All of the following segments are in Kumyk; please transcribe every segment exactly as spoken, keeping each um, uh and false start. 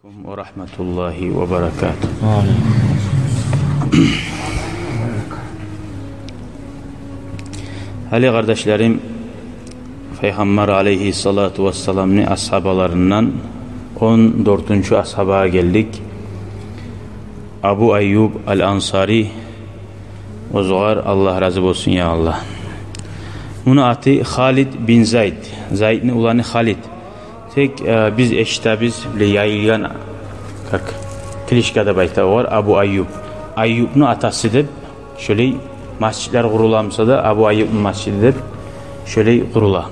Ва рагьматуллагьи ва баракатугь. Гьали, къардашларым, Пайхаммар алейгьиссалату вассаламны асгьабаларындан он дёртюнчю асгьабагъа гелдик. Абу Айюб ал-Ансари, оьзюгер Аллагь рази болсун, я Аллагь. Муну аты Халид бин Зайд. Зайдны уланы Халид. Тек, э, биз эшитебиз, биле яйылгъан, как кличка деп айта огъар, Абу Айюб. Айюбну атасы деп, шолай масжидлер къурула буса да, Абу Айюбну масжиди деп, шолай къурула.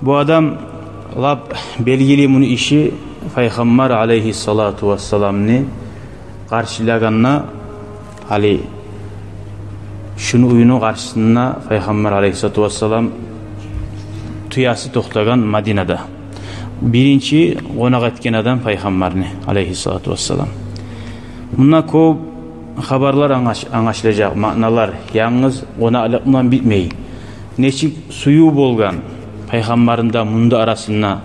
Бу адам, лап белгили муну иши, Пайхаммар алейгьиссалату вассаламны къаршылагъанда, гьали шуну уьюню къаршысында Пайхаммар алейгьиссалату вассалам тюеси токътагъан Мадинада. Биринчи къонакъ этген адам Пайхаммарны алейгьиссалату вассалам. Мунда кёп хабарлар англаш-, англашылажакъ, маъналар, янгыз къонакълыкъ булан битмей. Нечик сююв болгъан Пайхаммарны да, муну да арасында.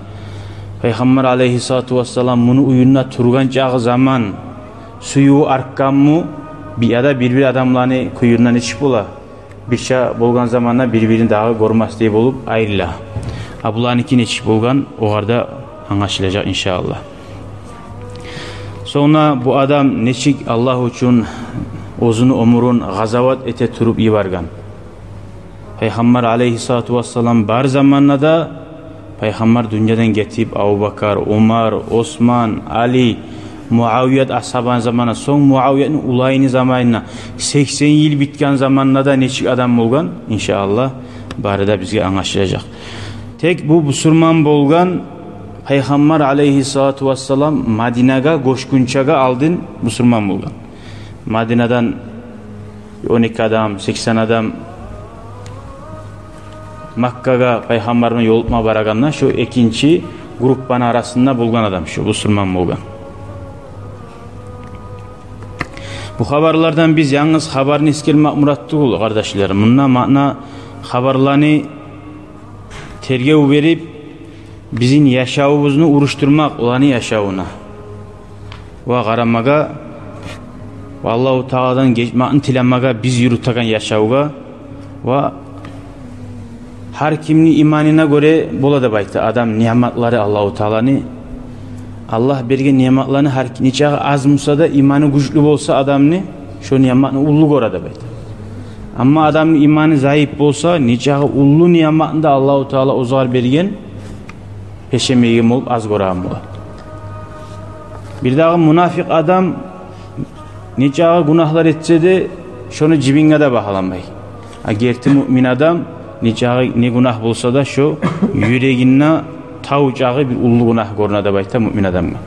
Пайхаммар алейгьиссалату вассалам муну уьюнде тургъан чагъы заман сюювю артгъанмы, би-, яда бир-бир адамланы кююнде нечик бола? Бирче болгъан заманда бир-бирин дагъы гёрмесдей болуп айрыла. А буланыки нечик болгъан, огъар да англашылажакъ, иншааллагь. Сонг бу адам нечик Аллагь учун оьзюню оьмюрюн къазават эте туруп йиберген. Пайхаммар алейгьиссалату вассалам бар заманда да, Пайхаммар дюньядан гетип, Абубакар, Умар, Осман, Али, Муавият асгьабаны заманына, сонг Муавиятны уланны заманына, сексен йыл битген заманда да нечик адам болгъан, иншааллагь, бары да бизге англашылажакъ. Тек бу бусурман болгъан Пайхаммар алейгьиссалату вассалам Мадинагъа гёчгюнчеге алдын бусурман болгъан. Мадинадан он эки адам, сексен адам Маккагъа Пайхаммар булан ёлукъма барагъанда, шо экинчи группаны арасында болгъан адам, шо бусурман болгъан. Бу хабарлардан биз янгыз хабарны эсгермек мурат тюгюл, къардашлар. Мунда маъна хабарланы тергев берип, бизин яшавубузну урушдурмакъ оланы яшавуна. Ва къарамагъа, ва Аллагьу Тааладан гечмекни тилемеге биз юрютеген яшавгъа, ва гьар кимни иманына гёре бола деп айта адам ниъматлары Аллагьу Тааланы. Аллагь берген ниъматланы гьар ки-, нечакъы аз буса да, иманы гючлю болса адамны, шо ниъматны уллу гёре деп айта. Амма адамны иманы заип болса, нечакъы уллу ниъматны да Аллагьу Таала оьзюне берген, пешемейген болуп, аз гёреген бола. Бирдагъы мунафикъ адам нечакъы гюнагьлар этсе де, шону жибинге де багьаламай. А герти муъмин адам нечакъы не гюнагь болса да, шо юрегинде тав чакъы бир уллу гюнагь гёрюне деп айта муъмин адамгъа.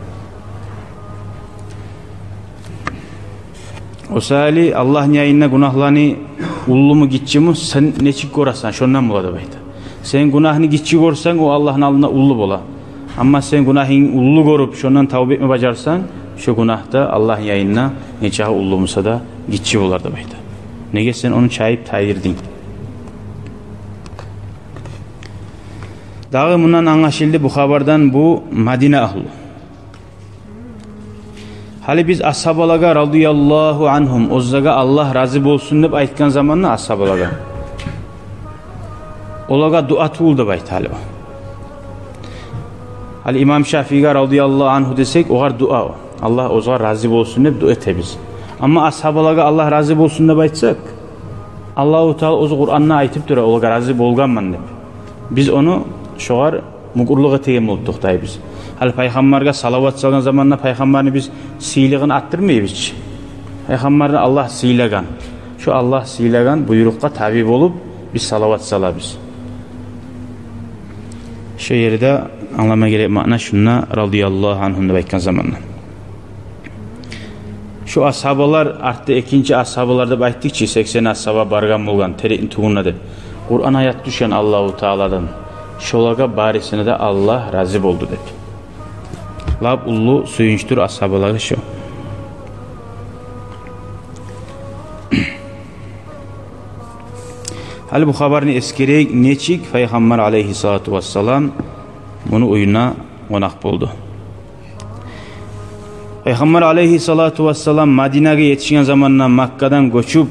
О саялы Аллагьны янында гюнагьланы уллуму, гиччими сен нечик гёресен, шондан бола деп айта. Сен гюнагьны гиччи гёрсенг, о Аллагьны алдында уллу бола. Амма сен гюнагьынгны уллу гёрюп, шондан тавба этме бажарсанг, шо гюнагь да Аллагьны янында нечакъы уллу буса да, гиччи болар деп айта. Неге сен ону чайып тайдырдынг? Дагъы мундан англашылды бу хабардан, бу Мадина агьлу. Гьали биз асгьабалагъа радияллагьу ангьум, оьзлеге Аллагь рази болсун деп айтгъан заманда асгьабалагъа, олагъа дуа тюгюл деп айта гьали о. Гьали имам Шафииге радияллагьу ангьу десек, огъар дуа о. Аллагь оьзюне рази болсун деп дуа этебиз. Амма асгьабалагъа Аллагь рази болсун деп айтсакъ, Аллагьу Таала оьзю Къуранда айтып тура, олагъа рази болгъанман деп. Биз ону шогъар мукъурлукъ этеген болуп токътайбыз. Гьали Пайхаммаргъа салават салгъан заманда Пайхаммарны биз сыйлыгъын артдырмайбыз чы. Пайхаммарны Аллагь сыйлагъан. Шо Аллагь сыйлагъан буйрукъгъа таби болуп, биз салават салабыз. Шо ерде англама герек маъна шунда, радияллагьу ангьум деп айтгъан заманда. Шо асгьабалар, артда экинчи асгьабалар деп айтдыкъ чы, сексен асгьаба баргъан болгъан терекни тюбюне деп. Къуран аят тюшген Аллагьу Тааладан, шолагъа барысына да Аллагь рази болду деп. Лап уллу сююнчдюр асгьабалагъа шо. Гьали бу хабарны эсгерейик, нечик Пайхаммар алейгьиссалату вассалам муну уьюне къонакъ болду. Пайхаммар алейгьиссалату вассалам Мадинагъа етишген заманда Маккадан гёчюп,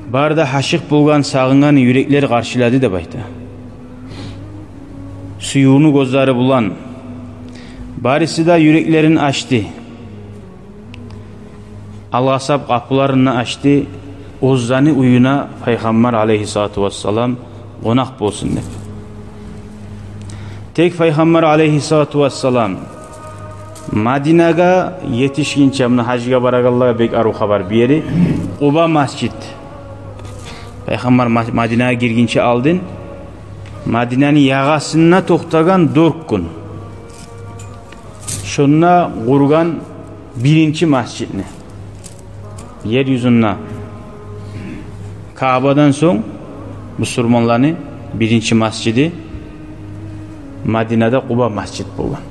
бары да гьашыкъ болгъан, сагъынгъан юреклер къаршылады деп айта. Сюювню гёзлери булан бариси де юреклерин ачды. Алгъасап къапуларын да ачды, оьзлени уьюне Пайхаммар алейгьиссалату вассалам къонакъ болсун деп. Тек Пайхаммар алейгьиссалату вассалам Мадинагъа етишгинче, муна гьажгъа барагъанлагъа бек арив хабар бу ери, Къуба масжид. Пайхаммар Ма-, Мадинагъа гиргинче алдын Мадинаны ягъасында токътагъан дёрт гюн. Шонда къургъан биринчи масжидни. Ер юзюнде Каабадан сонг бусурманланы биринчи масжиди Мадинада Къуба масжид болгъан.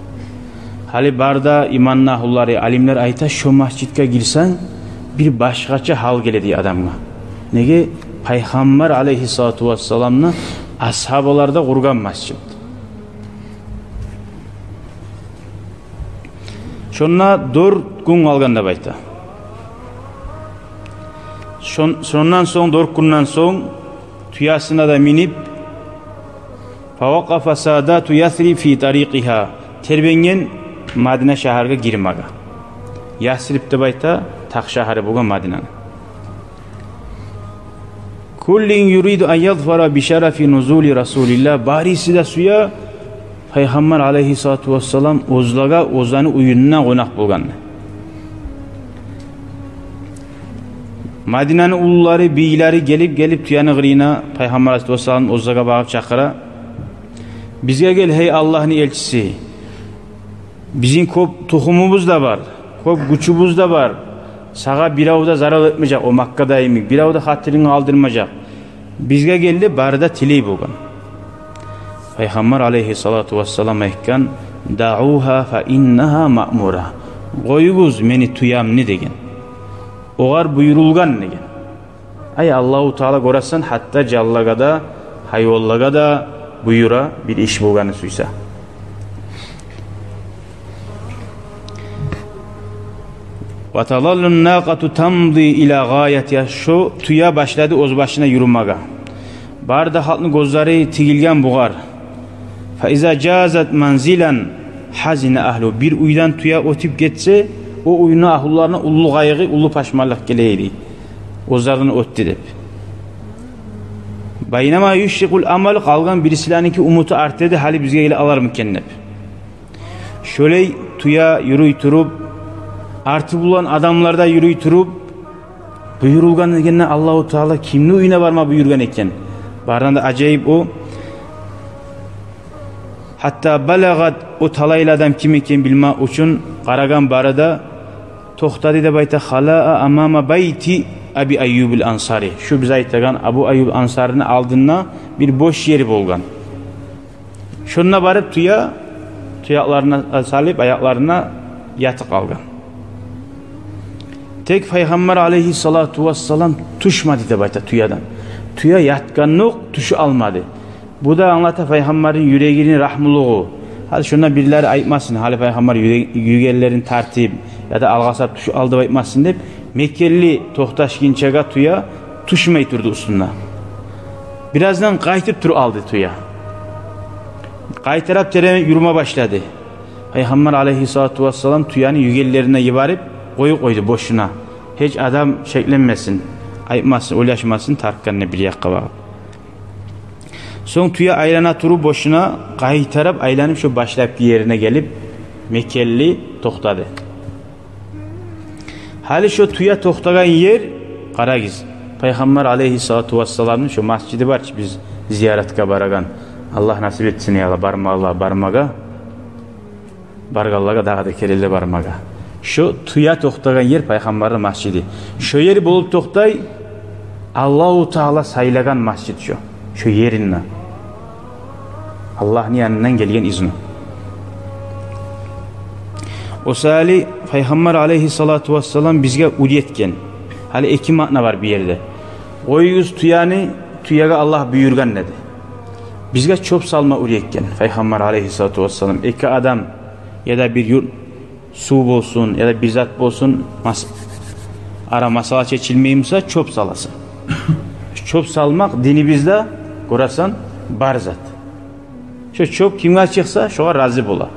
Гьали бары да иман агьлулары, алимлер айта, шо масжидге гирсенг, бир башгъача гьал геледи адамгъа. Неге? Пайхаммар алейгьиссалату вассаламны асгьабалары да къургъан масжид. Шонда дёрт гюн къалгъан деп айта. Шон-, шондан сонг, дёрт гюнден сонг тюесине де минип, фавакъафа садату Ясриб фи тарикъигьа, тербенген Мадина шагьаргъа гирмеге. Ясриб деп айта, такъ шагьары болгъан Мадинаны. Куллун юриду ан язфара би шарафи нузули Расулиллагь. Бариси де сюе Пайхаммар алейгьиссалату вассалам оьзлеге, оьзлени уьюнде къонакъ болгъанны. Мадинаны уллулары, бийлери гелип-гелип тюени къырыйына Пайхаммар алейгьиссалату вассаламны оьзлеге багъып чакъыра. Бизге гел, гьей Аллагьны элчиси. Бизин кёп тухумубуз да бар, кёп гючюбюз де бар. Сагъа бирев де зарал этмежек, о Маккада йимик, бирев де хатирингни къалдырмажакъ. Бизге гел деп бары да тилей болгъан. Пайхаммар алейгьиссалату вассалам айтгъан: «Даугьа фа иннагьа маъмура». «Къоюгъуз мени тюемни», — деген. «Огъар буюрулгъан», — деген. Ай, Аллагьу Таала, гёресен, гьатта жанлагъа да, гьайванлагъа да буюра, бир иш болгъанны сюйсе. «Ва тазаллу накъату тамди ила гъаятигьа». Шо тюе башлады оьз башына юрюмеге. Бары да халкъны гёзлери тигилген бугъар. «Фа иза жазат манзилан гьазина агьлугьу». Бир уьйден тюе оьтюп гетсе, о уьйню агьлуларына уллу къайгъы, уллу пашманлыкъ геле эди, оьзлерден оьтдю деп. «Байнама юшрикъул амал», къалгъан бирисилерники умуту арта эди, гьали бизге геле алармы экен деп. Шолай тюе юрюй туруп, арты булан адамлар да юрюй туруп, буюрулгъан дегенде, Аллагьу Таала кимни уьюне барма буюргъан экен? Барындан да ажайып о. Гьатта балагъат, о талайлы адам ким экен билме учун къарагъан бары да, токътады деп айта, халаа амама байти Аби Айюбил Ансари. Шу биз айтагъан Абу Айюб Ансарини алдында бир бош ери болгъан. Шонда барып тюе, тюякъларына салып, аякъларына ятып къалгъан. Тек Пайхаммар алейгьиссалату вассалам тюшмеди деп айта тюеден. Тюе ятгъандокъ тюшюп алмады. Бу да англата Пайхаммарны юрегини рагьмулугъу. Гьали шонда бирлери айтмасын, гьали Пайхаммар юре-, югенлерин тартып яда алгъасап тюшюп алды деп айтмасын деп, мекенли токъташгъынчагъа тюе тюшмей турду уьстюне. Бираздан къайтып туруп алды тюе. Къайтарып тере юрюме башлады. Пайхаммар алейгьиссалату вассалам тюени югенлерине йиберип къоюп къойду бошуна. Гьеч адам шекленмесин, айтмасын, ойлашмасын, тартгъанны бир якъгъа багъып. Сонг тюе айлана туруп бошуна, къайтарып айланып шо башлапгъы ерине гелип, мекенли токътады. Гьали шо тюе токътагъан ер, къарагъыз, Пайхаммар алейгьиссалату вассаламны шо масжиди бар чы, биз зияратгъа барагъан. Аллагь насип этсин, я Аллагь, бармагъа, бармагъа. Баргъанлагъа дагъы да керенлер бармагъа. Шо тюе токътагъан ер Пайхаммарны масжиди. Шо ер болуп токътай, Аллагьу Таала сайлагъан масжид шо. Шо еринде. Аллагьны янындан гелген изну. О саялы Пайхаммар алейгьиссалату вассалам бизге уьйретген. Гьали эки маъна бар бу ерде. Къоюгъуз тюени, тюеге Аллагь буюргъан деди. Бизге чёп салма уьйретген Пайхаммар алейгьиссалату вассалам. Эки адам яда бир юрт сув болсун, яда бир зат болсун, мас-, ара масъала чечилмей буса, чёп саласан. Чёп салмакъ динибизде, гёресен, бар зат. Шо чёп кимге чыкъса, шогъар рази бола.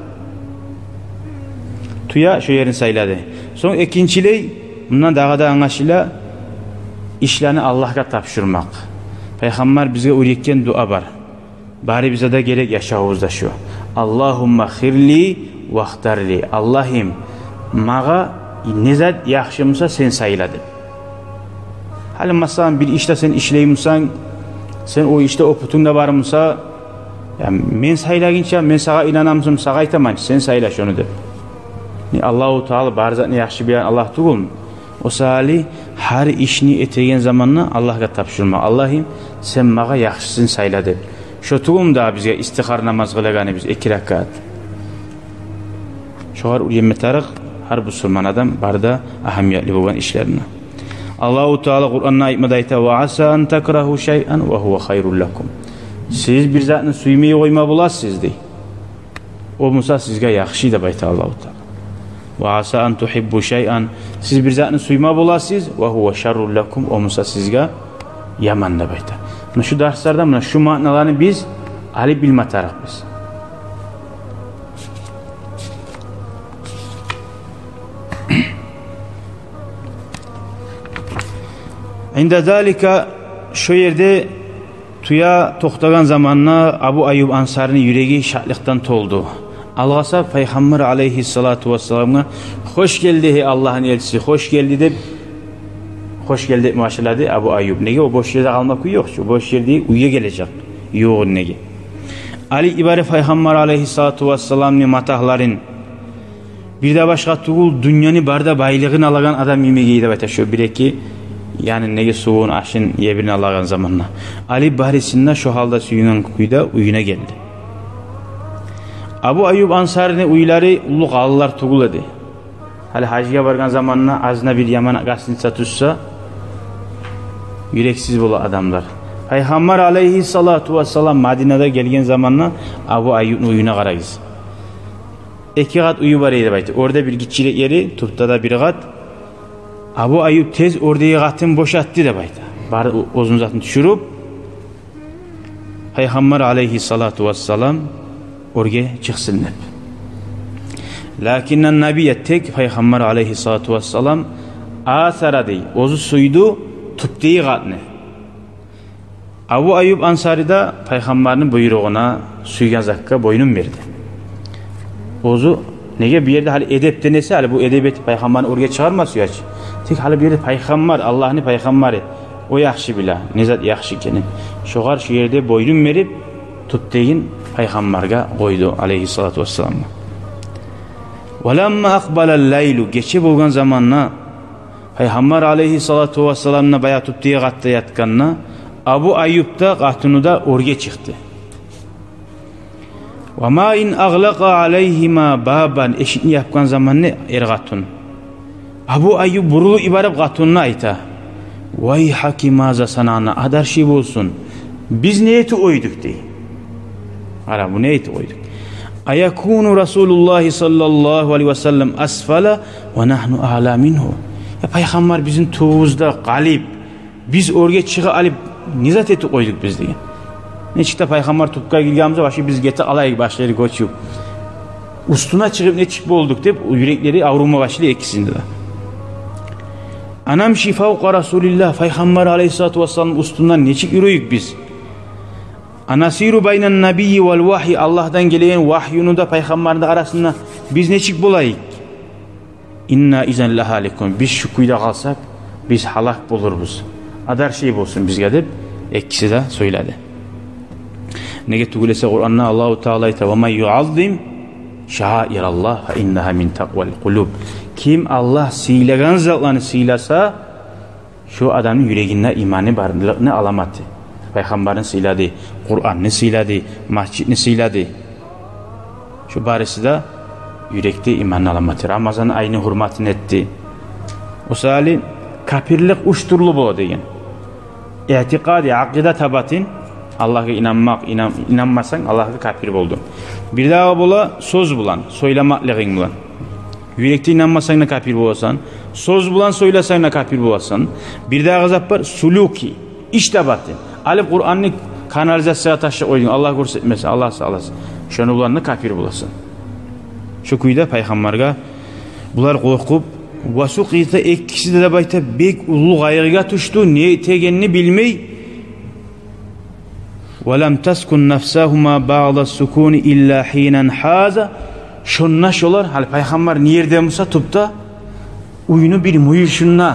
Тюе шо ерин сайлады. Сонг экинчилей, мундан дагъы да англашыла, ишлени Аллагьгъа тапшурмакъ. Пайхаммар бизге уьйретген дуа бар. Барыбызгъа да герек яшавубузда шу. Аллагьумма гъфирли вахтарли. Аллагьым, магъа не зат яхшы буса, сен сайла деп. Гьали, масала, бир ишде сен ишлей бусанг, сен о ишде опытынг да бар буса, я, мен сайлагъынча, мен сагъа инанаман, сагъа айтаман, сен сайла шону деп. Не, Аллагьу Таала бар затны яхшы билеген Аллагь тюгюлмю? О саялы гьар ишни этеген заманда Аллагьгъа тапшурма. Аллагьым, сен магъа яхшысын сайла деп. Шо тюгюлмю дагъы бизге истихара намаз къылагъаныбыз эки ракаат? Шогъар уьйренме тарыкъ гьар бусурман адам, бары да агьамиятлы болгъан ишлерине. Аллагьу Таала Къуранда айтмада айта: «Ва аса ан такрагьу шайъан ва гьува хайрул лакум». Сиз бир затны сюймей къойма боласыз, дей. О буса сизге яхшы деп айта Аллагьу Таала. «Ва аса ан тугьиббу шайъан», сиз бир затны сюйме боласыз, «ва гьува шаррул лакум», о буса сизге яман деп айта. Муна шу дарсларда муна шу маъналаны биз алып билме тарыкъбыз. Инда залика, шо ерде тюе токътагъан заманда Абу Айюб Ансарини юреги шатлыкъдан толду. Алгъасап Пайхаммар алайгьиссалату вассаламгъа: «Хош гелди, гьей Аллагьны элчиси, хош гелди», — деп, «Хош гелди» деп башлады Абу Айюб. Неге, о бош ерде къалма кюй ёкъ чу, бош ерде уьйге гележек, ювугъун неге. Али йибере Пайхаммар алайгьиссалату вассаламны матагьларын. Бир де башгъа тюгюл, дюньяны бары да байлыгъын алагъан адам йимик эди деп айта, шо бир-эки янын, неге, сувун, ашын, ебин алагъан заманда. Али барысын да шо гьалда, сююнген кюйде уьюне гелди. Абу Айюб Ансарини уьйлери уллу къалалар тюгюл эди. Гьали гьажгъа баргъан заманда азына бир яман гостиница тюшсе, юрексиз бола адамлар. Пайхаммар алайгьиссалату вассалам Мадинада гелген заманда Абу Айюбну уьюне къарагъыз. Эки къат уьюн бар эди деп айта. Оьрде бир гиччирек ери, тюпде де бир къат. Абу Айюб тез оьрдеги къатын бошатды деп айта. Бары оьзюню затын тюшюрюп, Пайхаммар алайгьиссалату вассалам оьрге чыкъсын деп. Лакиннан набия, тек Пайхаммар алайгьиссалату вассалам асара, дей, оьзю сюйдю тюпдеги къатны. Абу Айюб Ансари де Пайхаммарны буйругъуна, сюйген затгъа бойнун берди. Оьзю, неге, бу ерде гьали эдеп де неси, гьали бу эдеп этип Пайхаммарны оьрге чыгъарма сюе чи. Тек гьали бу ерде Пайхаммар, Аллагьны Пайхаммары, о яхшы биле не зат яхшы экенин. Шогъар шо ерде бойнун берип, тюпдегин Пайхаммаргъа къойду, алайгьиссалату вассаламгъа. Ва ламма акъбалал лайлу, гече болгъан заманда, Пайхаммар алайгьиссалату вассалам да баягъы тюпдеги къатда ятгъанда, Абу Айюб да, къатыны да оьрге чыкъды. Ва ма ин агълакъа алайгьима бабан, эшикни япгъан заманда эр-къатын. Абу Айюб бурулуп йиберип къатынына айта: «Вайгьаки, маза санаъна, адарши болсун, биз не этип къойдукъ?» — дей. Къара, бу не этип къойдукъ? «Аякуну Расулуллагьи саллаллагьу алайгьи ва саллам асфала ва нагьну аъла мингьу?» Я, Пайхаммар бизин тюбюбюзде къалып, биз оьрге чыгъа алып, не зат этип къойдукъ биз, деген. Нечик де Пайхаммар тюпге гирген буса, башы биз гете алайыкъ, башлары гёчюп, уьстюне чыгъып нечик болдукъ деп, юреклери аврума башлай экисини де. «Анамши фавкъа Расулиллагь», Пайхаммар алайгьиссалату вассалам уьстюнден нечик юрюйюк биз? «Анасиру байнан набийи вал вагьйи», Аллагьдан гелеген вагьюну да, Пайхаммарны да арасында биз нечик болайыкъ? «Инна изан лагьаликун», биз шу кюйде къалсакъ, биз гьалак болурбуз. Адарши болсун бизге деп, экиси де сёйледи. Неге тюгюл эсе, Къуранда Аллагьу Таала айта: «Ва ман юаззим шаъираллагь фа иннагьа мин такъвал къулуб». Ким Аллагь сыйлагъан затланы сыйласа, шо адамны юрегинде иманы барлыкъны аламаты. Пайхаммарны сыйлады, Къуранны сыйлады, межитни сыйлады. Шо барысы да юрекде иманны аламаты. Рамазан айны гьюрматын этди. О саялы капирлик уьч тюрлю бола деген. Иътикъади, акъида табатын, Аллагьгъа инанмакъ, инан-, инанмасанг, Аллагьгъа капир болдунг. Бирдагъы бола сёз булан, сёйлемеклигинг булан. Юрекде инанмасанг да капир боласан, сёз булан сёйлесенг де капир боласан. Бирдагъы зат бар, сулюки, иш табатын. Алып Къуранны канализациягъа ташлап къойдунг, Аллагь гёрсетмесин, Аллагь сакъласын. Шону булан да капир боласан. Шо кюйде пайхаммаргъа булар къоркъуп, ва сукъита, экиси де деп айта, бек уллу къайгъыгъа тюшдю, не этегенни билмей. Ва лам таскун нафсагьума баъда сукуни илла гьинан гьаза. Шонда шолар, гьали пайхаммар не ерде буса тюпде, уьйню бир мюйюшюнде,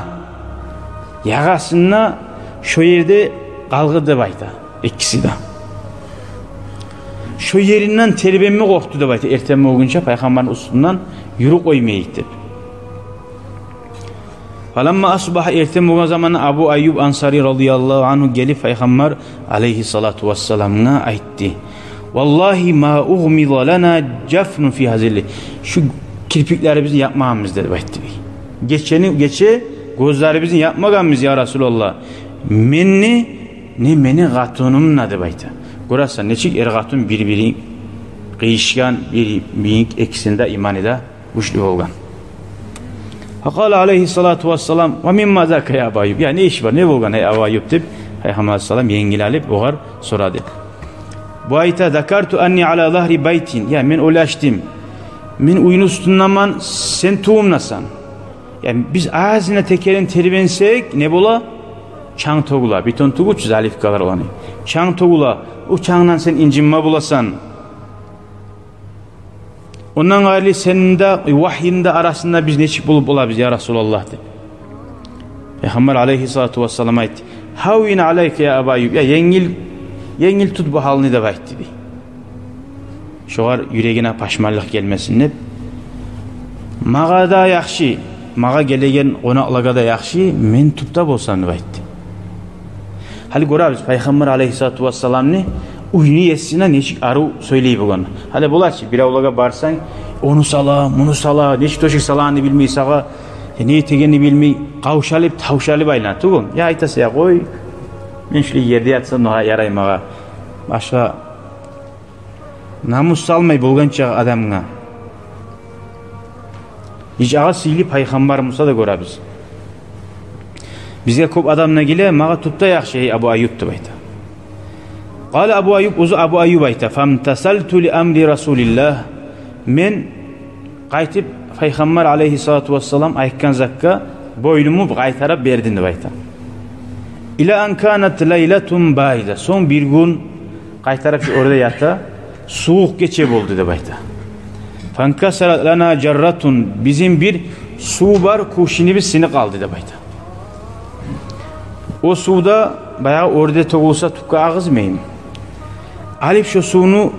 ягъасында, шо ерде къалгъы деп айта, экиси де. Шо еринден тербенме къоркъду деп айта, эртен болгъунча пайхаммарны уьстюнден юрюп къоймайыкъ деп. Фаламма асбагьа, эртен болгъан заманда Абу Айюб Ансари радияллагьу ангьу гелип, пайхаммар алайгьиссалату вассаламгъа айтды: «Валлагьи ма угъмида лана жафнун фи гьазил лайл». Шу кирпиклерибизни япмагъанбыз деп айтды. Гечени, гече гёзлерибизни япмагъанбыз, я Расулаллагь. Мен де, не мени къатыным да деп айта. Гёресен, нечик эр-къатын бир-бири къыйышгъан, бир-бири, экисини де иманы да гючлю болгъан. Факъала алайгьиссалату вассалам: «Ва мимма зака, я Аба Айюб?» Я, не иш бар, не болгъан, гьей Аба Айюб, деп, пайхаммар алайгьиссалам енгил алып, огъар сорады. Бу айта: «Закарту анни ала загьри байтин». Я, мен ойлашдым, мен уьйню уьстюндемен, сен тюбюмдесен. Я, биз азгъына текерин тербенсек, не бола? Чанг тёгюле, бетон тюгюл чю, заливкалар оланы. Чанг тёгюле, о чангдан сен инжинме боласан. Ондан къайры сени де, вагьйини де арасында биз нечик болуп болабыз, я Расулаллагь, деп. Пайхаммар алайгьиссалату вассалам айтды: «Гьаввин алайка, я Аба Айюб, я, енгил, енгил тут бу гьалны», — деп айтды, дей. Шогъар юрегине пашманлыкъ гелмесин деп. Магъа да яхшы, магъа гелеген къонакълагъа да яхшы, мен тюпде болсам, деп айтды. Гьали гёребиз пайхаммар алайгьиссалату вассаламны уьйню есине нечик арив сёйлей болгъан. Гьали бола чы, биревлеге барсанг, ону сала, муну сала, нечик тёшек салагъанны билмей сагъа, э, не этегенни билмей, къавшалып, тавшалып айлана тюгюл. Я айтаса, я къой, мен шулай ерде ятсам да ярай магъа. Башгъа намус салмай болгъанча адамгъа. Нечакъы сыйлы пайхаммар буса да, гёребиз. Бизге кёп адам да геле, магъа тюпде яхшы, гьей Абу Айюб, деп айта. Къала Абу Айюб, оьзю Абу Айюб айта: «Фамтасалту ли амри Расулиллагь». Мен къайтып пайхаммар алайгьиссалату вассалам айтгъан затгъа боюнуму къайтарып бердим, деп айта. «Ила ан канат лайлатун барида». Сонг бир гюн къайтарып шу оьрде ята, сувукъ гече болду, деп айта. «Фанкасарат лана жарратун». Бизин бир сув бар кувшинибиз сынып къалды, деп айта. О сув да баягъы оьрде тёгюлсе тюпге агъызмаймы. Алып шо сувну,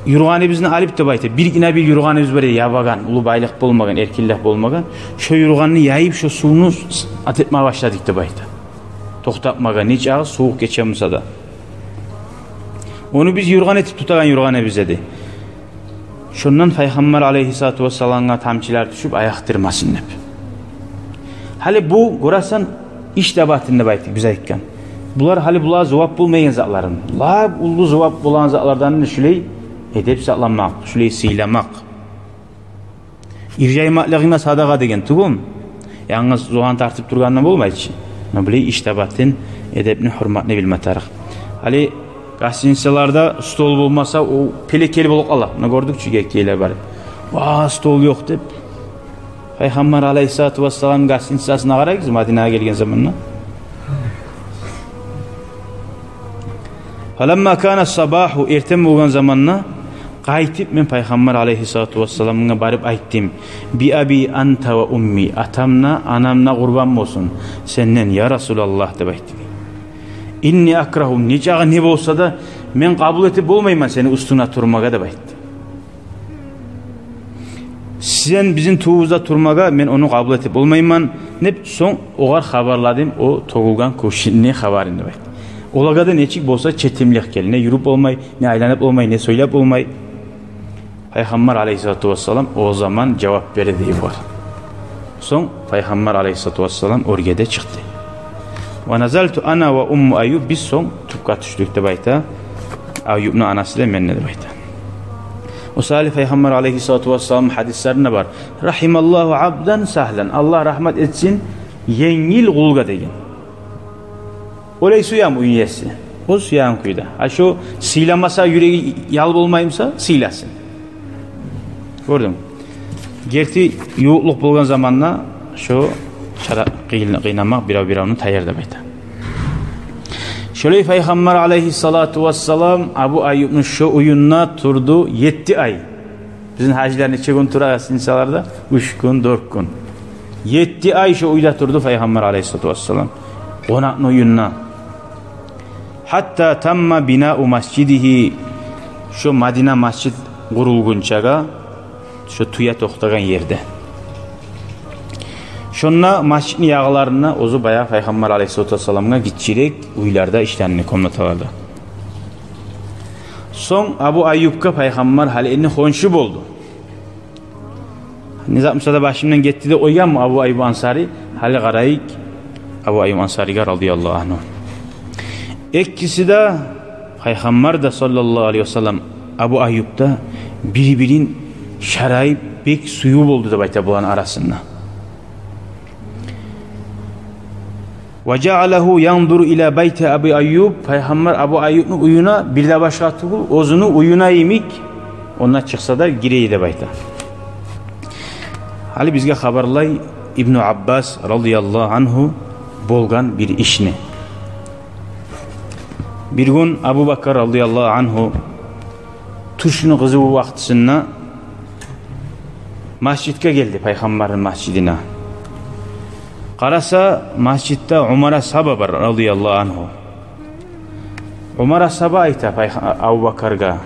юргъаныбызны алып, деп айта, биргине бир юргъаныбыз бар эди, ябагъан, уллу байлыкъ болмагъан, эркинлик болмагъан. Шо юргъанны яйып, шо сувну ат этме башладыкъ, деп айта. Токътатмагъа, нечакъы сувукъ гече буса да. Ону биз юргъан этип тутагъан юргъаныбыз эди. Шондан пайхаммар алайгьиссалату вассаламгъа тамчылар тюшюп, аякъдырмасын деп. Гьали бу, гёресен, иш табатын деп айтдыкъ биз айтгъан. Булар гьали булагъа зувап болмайгъан затларын. Лап уллу зувап болагъан затлардан шулай эдеп сакъламакъ, шулай сыйламакъ. Иржаймакълыгъынга садагъа деген тюгюл. Янгыз зуван тартып тургъандан болмай чы. Но булай иш табатын, эдепни, гьюрметни билме тарыкъ. Гьали гостиницаларда стол болмаса, о пелекел болуп къала. Муна гёрдюк чю, геккейлер бар. «Ва, стол ёкъ», — деп. Пайхаммар алайгьиссалату вассалам гостиницасына къарайгъыз, Мадинагъа гелген заманда. «Фаламма кана сабагьу», эртен болгъан заманда, къайтып мен пайхаммар алайгьиссалату вассаламгъа барып айтдым: «Би аби анта ва умми, атам да, анам да къурбан болсун сенден, я Расулаллагь», — деп айтды. «Инни акрагьу, нечакъы не болса да, мен къабул этип болмайман сени уьстюнге турмагъа», — деп айтды. «Сен бизин тюбюбюзде турмагъа мен ону къабул этип болмайман», — деп, сонг огъар хабарладым о тёгюлген кувшинни хабарын, деп айтды. Олагъа да нечик болса четимлик геле, не юрюп болмай, не айланып болмай, не сёйлеп болмай. Пайхаммар алайгьиссалату вассалам о заман жавап берди дей булар. Сонг пайхаммар алайгьиссалату вассалам оьрге де чыкъды. «Ва назалту ана ва умму Айюб», биз сонг тюпге тюшдюк, деп айта, Айюбну анасы да, мен де, деп айта. О саялы Пайхаммар алейгьиссалату вассалам гьадислеринде бар: «Рагьималлагьу абдан сагьлан». Аллагь рагьмат этсин енгил къулгъа деген. Олай сюемен уьйню еси, о сюеген кюйде. А шо сыйламаса, юреги ял болмаймыса, сыйласын. Гёрдюнг? Герти ювукълукъ болгъан заманда шо чара къыйын-, къыйнамакъ бирев-биревню таяр деп айта. Шолай Пайхаммар алейгьиссалату вассалам Абу Айюбну шо уьюнде турду етти ай. Бизин гьажилер нече гюн тура инсанларда? Уьч гюн, дёрт гюн. Етти ай шо уьйде турду Пайхаммар алейгьиссалату вассалам къонакъны уьюнде. Гьатта тамма бинау масжидигьи, шо Мадина масжид къурулгъунчагъа, шо тюе токътагъан ерде. Шонда масжидни ягъыларында оьзю баягъы Пайхаммар алейгьиссалату вассаламгъа гиччирек уьйлерде ишлени, комнаталарда. Сонг Абу Айюбгъа Пайхаммар гьали энни хоншу болду. Не зат буса да башымдан гетди деп къойгъанмы Абу Айюб Ансари? Гьали къарайыкъ Абу Айюб Ансаригъа, радияллагьу ангьу. Экиси де, Пайхаммар да, саллаллагьу алейгьи вассаллам, Абу Айюб да бир-бирин шарайып, бек сююв болду деп айта буланы арасында. «Ва жаалагьу янзуру ила байти Аби Айюб». Пайхаммар Абу Айюбну уьюне, бир де башгъа тюгюл, оьзюню уьюне йимик, ондан чыкъса да гире эди деп айта. Гьали бизге хабарлай Ибну Аббас, радияллагьу ангьу, болгъан бир ишни. Бир гюн Абу Бакр, радияллагьу ангьу, тюшню къызыв вакътисинде масжидге гелди, Пайхаммарны масжидине. Къараса, масжидде Умар асгьаба бар, радияллагьу ангьу. Умар асгьаба айта Пайха-, Абу Бакргъа: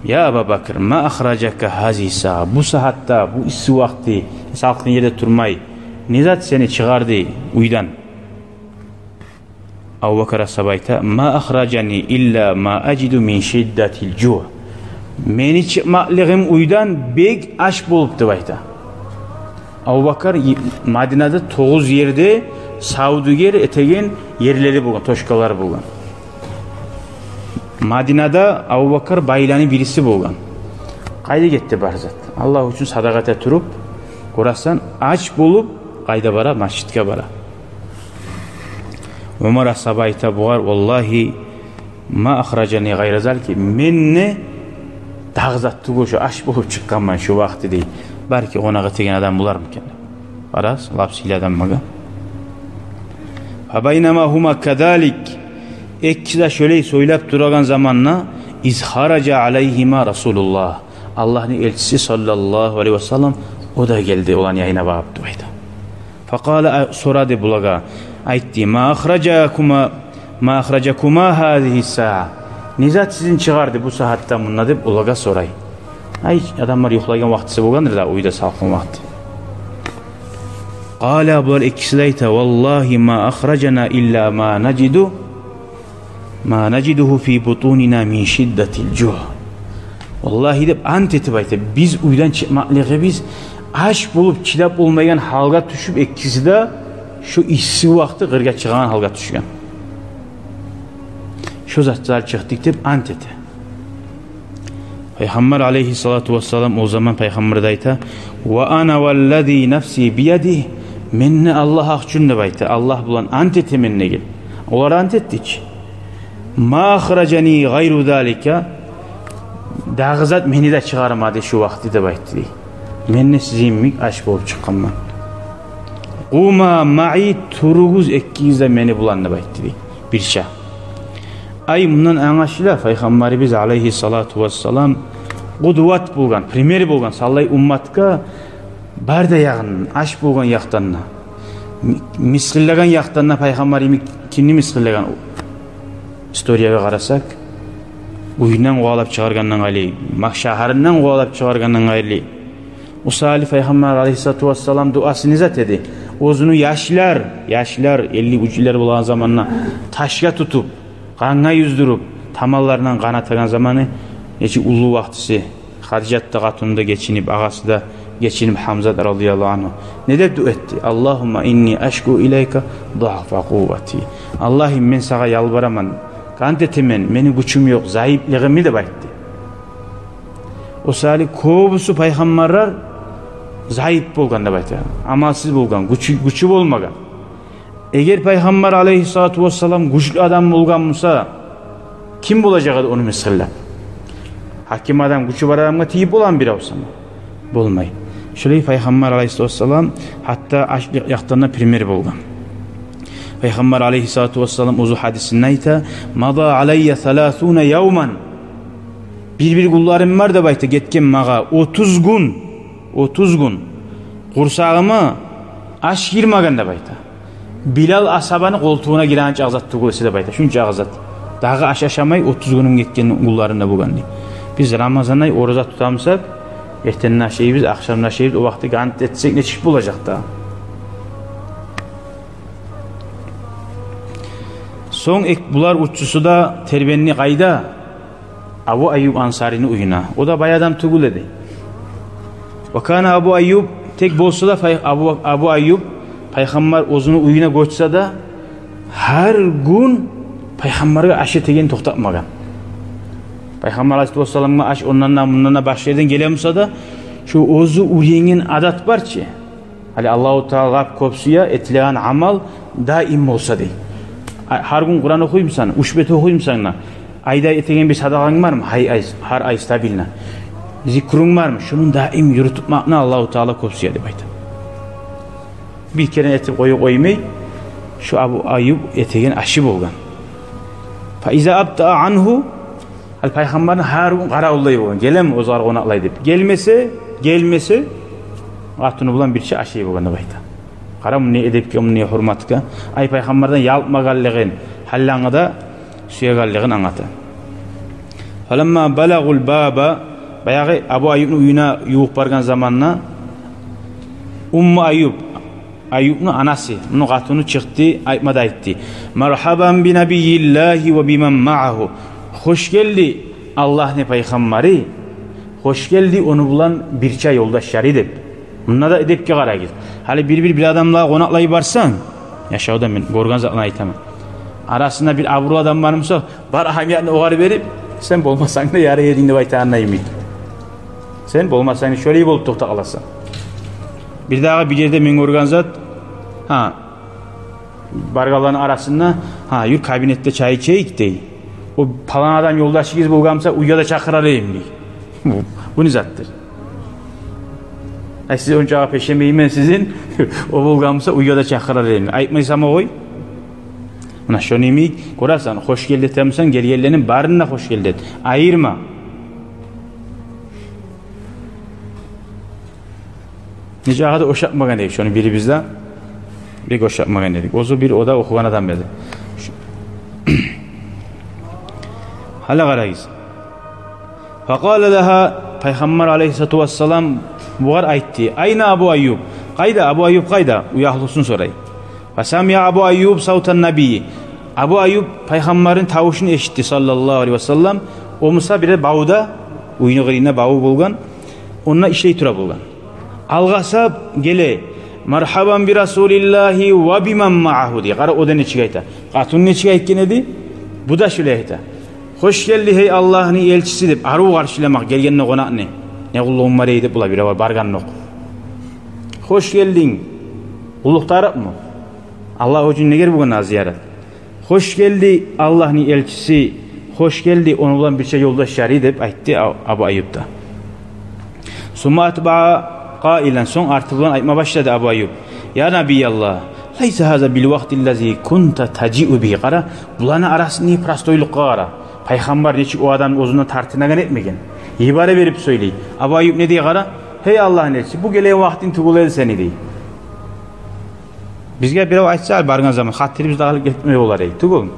«Я Аба Бакр, ма ахражака гьазигьи саа? Бу сагьатда, бу исси вакъти, салкъын ерде турмай, не зат сени чыгъарды уьйден?» Абу Бакр асгьаба айта: «Ма ахражани илла ма ажиду мин шиддатил жуъ». Мени чыкъмакълыгъым уьйден бек ач болуп деп айта. Абу Бакр и-, Мадинада тогъуз ерде савдюгер этеген ерлери болгъан, точкалары болгъан. Мадинада Абу Бакр байланы бириси болгъан. Къайда гетди бар зат? Аллагь учун садагъа эте туруп, гёресен, ач болуп, къайда бара? Масжидге бара. Умар асгьаба айта бугъар: «Валлагьи, ма ахражани гъайра залик». Мени дагъы зат тюгюл, шо ач болуп чыкъгъанман шо вакъти, дей. Балики къонакъ этеген адам болармы экен деп. Къарасанг, лап сыйлы адам магъа. Фа байнама гьума казалик, экиси де шолай сёйлеп турагъан заманда, из хаража алайгьима Расулуллагь, Аллагьны элчиси, саллаллагьу алайгьи васаллам, о да гелди, оланы янына багъып деп айта. Факъала, а, сорады булагъа, айтды: «Ма ахражакума, ма ахражакума гьазигьи саа? Не зат сизин чыгъарды бу сагьатда мунда?» — деп олагъа сорай. Ай, адамлар юхлайгъан вакътиси болгъандыр да, уьйде салкъын вакъти. Къала, булар экиси де айта: «Валлагьи ма ахражана илла ма нажиду, ма нажидугьу фи бутунина мин шиддатил жуъ». «Валлагьи, — деп ант этип айта, — биз уьйден чыкъмакълыгъыбыз ач болуп, чыдап болмайгъан гьалгъа тюшюп, экиси де шо исси вакъти къыргъа чыгъагъан гьалгъа тюшген. Шо зат саялы чыкъдыкъ», — деп ант эте. Пайхаммар алайгьиссалату вассалам о заман Пайхаммар да айта: «Ва ана валлази нафси биядигь, мен де Аллагь гьакъ учун, — деп айта, — Аллагь булан ант этемен», — деген. Олар ант этди чи. «Ма ахражани гъайру залика, дагъы зат мени де чыгъармады шу вакъти», — деп айтды дей. «Мен де сизин йимик ач болуп чыкъгъанман. Къума маи, туругъуз экигиз де мени булан», — деп айтды дей. Бирче. Ай, мундан англашыла, Пайхаммарыбыз алайгьиссалату вассалам къудват болгъан, пример болгъан, савлай умматгъа бар да ягъындан, ач болгъан якъдан да, ми-, мысгъыллагъан якъдан да Пайхаммар йимик кимни мысгъыллагъан? Историягъа къарасакъ, уьюнден къувалап чыгъаргъандан къайры, ма-, шагьарындан къувалап чыгъаргъандан къайры, о саялы Пайхаммар алайгьиссалату вассалам дуасы не зат эди? Оьзюню яшлар, яшлар, элли уьчлер болгъан заманда ташгъа тутуп, къангъа юздюрюп, таманларындан къан атагъан заманы, нечик уллу вакътиси, Хадижат да, къатыны да гечинип, агъасы да гечинип, Гьамзат радияллагьу ангьу. Не деп дуа этди? «Аллагьумма инни ашку илайка дугьфа къуввати». «Аллагьым, мен сагъа ялбараман, ант этемен, мени гючюм ёкъ, зайыплыгъымны», — деп айтды. О саялы кёбюсю пайхаммарлар заип болгъан деп айта. Амалсыз болгъан, гючю, гючю болмагъан. Эгер пайхаммар алейгьиссалату вассалам гючлю адам болгъан буса, ким болажакъ эди ону мысгъыллап? Гьаким адам гючю бар адамгъа тийип боламы бирев сама? Болмай. Шолай пайхаммар алейгьиссалату вассалам гьатта ач якъдан да пример болгъан. Пайхаммар алейгьиссалату вассалам оьзю гьадисинде айта: «Мада алайя саласуна явман». Бир-бир гюнлерим бар деп айта, гетген магъа отуз гюн, отуз гюн къурсагъыма аш гирмеген деп айта. Билал асгьабаны къолтугъуна гиреген чакъы зат тюгюл эсе деп айта, шунчакъы зат. Дагъы аш ашамай отуз гюнюм гетген гюнлеринде болгъан дей. Биз Рамазан ай ораза тутамысакъ, эртенни ашайбыз, ахшамны ашайбыз, о вакъти гьант этсек нечик болажакъ да? Сонг эк-, булар уьчюсю де тербенди къайда? Абу Айюб Ансарини уьюне. О да бай адам тюгюл эди. Ва кана Абу Айюб, тек болса да пай-, Абу, Абу Айюб пайхаммар оьзюню уьюне гёчсе де, гьар гюн пайхаммаргъа аш этеген токътатмагъан. Пайхаммар алейгьиссалату вассаламгъа аш ондан да, мундан да, башгъа ерден геле буса да, шу оьзю уьйренген адат бар чы. Гьали Аллагьу Таала лап кёп сюе этилеген амал даим болса дей. А, гьар гюн Къуран охуймусан, уьч бет охуймусан да, айда этеген бир садагъанг бармы? Гьай, ай, гьар ай стабильно. Зикрунг бармы? Шуну даим юрютмекни Аллагьу Таала кёп сюе деп айта. Бир керен этип къоюп къоймай, шу Абу Айюб этеген ашы болгъан. Фа иза абтаа ангьу, ал пайхаммарны гьар гюн къаравуллай болгъан, гелеми оьзюгер къонакълай деп. Гелмесе, гелмесе, къатыны булан бирче ашай болгъан деп айта. Къара, мундай эдепге, мундай гьюрметге. Ай пайхаммардан ялкъмагъанлыгъын, гьаллангы да сюегенлигин англата. Фаламма балагъул баба, баягъы Абу Айюбну уьюне ювукъ баргъан заманда, Умму Айюб, Айюбну анасы, муну къатыны чыкъды, айтма да айтды: «Маргьабан би набийиллагьи ва биман маъагьу». «Хош гелди Аллагьны пайхаммары, хош гелди ону булан бирче ёлдашлары», — деп. Мунда да эдепге къарагъыз. Гьали бир-бир, бир адамлагъа къонакълай барсанг, яшавда мен гёрген затланы айтаман. Арасында бир абурлу адам бар буса, бар агьамиятны огъар берип, сен болмасанг да ярай эдинг деп айтагъанда йимик. Сен болмасанг да шолай болуп токътап къаласан. Бирдагъы бир ерде мен гёрген зат, гьа, баргъанланы арасында, гьа, юр кабинетде чай ичейик дей. О палан адам ёлдашыгъыз болгъан буса, уьйге де чакъырар эдим дей. Бу, бу не затдыр? Ай, сиз ончакъы пешемеймен сизин, о болгъан буса, уьйге де чакъырар эдим. Айтмайсан къой. Муна шону йимик, гёресен, хош гелди этемисен, гелгенлени барын да хош гелди эт. Айырма. Нечакъы да ошатмагъан эдик шону бирибиз де. Бек ошатмагъан эдик. Оьзю бир о да охугъан адам эди. Ш-, гьали къарагъыз. Факъала лагьа, пайхаммар алейгьиссалату вассалам бугъар айтды: «Айна Абу Айюб? Къайда Абу Айюб, къайда?» Уьягьлюсюн сорай. Фасамиа Абу Айюб савтан набийи. Абу Айюб пайхаммарны тавушун эшитди, саллаллагьу алайгьи ва саллам. О буса бир бавда, уьйню къырыйында баву болгъан. Онда ишлей тура болгъан. Алгъасап геле: «Маргьабан би расулиллагьи ва биман маъагьу», — дей. Къара, о да нечик айта. Къатыны нечик айтгъан эди, бу да шулай айта. «Хош гелди, гьей Аллагьны элчиси», — деп, арив къаршыламакъ гелгенде къонакъны. «Не къуллугъунг бар эди?» — деп, булай бир авар баргъандокъ. «Хош гелдинг». Къуллукъ тарыкъмы? Аллагь учун негер болгъан зиярат. «Хош гелди, Аллагьны элчиси, хош гелди, ону булан бирче ёлдашлары», — деп айтды А-, Абу Айюб да. Сумма атбаа къаилан, сонг арты булан айтма башлады Абу Айюб: «Я набийаллагь, лайса гьаза бил вакътиллази кунта тажиу бигьи». Къара, буланы арасында простойлукъгъа къара. Пайхаммар нечик о адамны оьзюнден тартынагъан этмеген. Йибере берип сёйлей. Абу Айюб не дей, къара? «Гьей Аллагьны элчиси, бу гелеген вакътинг тюгюл эди сени», — дей. Бизге бирев айтса, баргъан заман, хатирибизде къалып гетмей болар эди, тюгюлмю?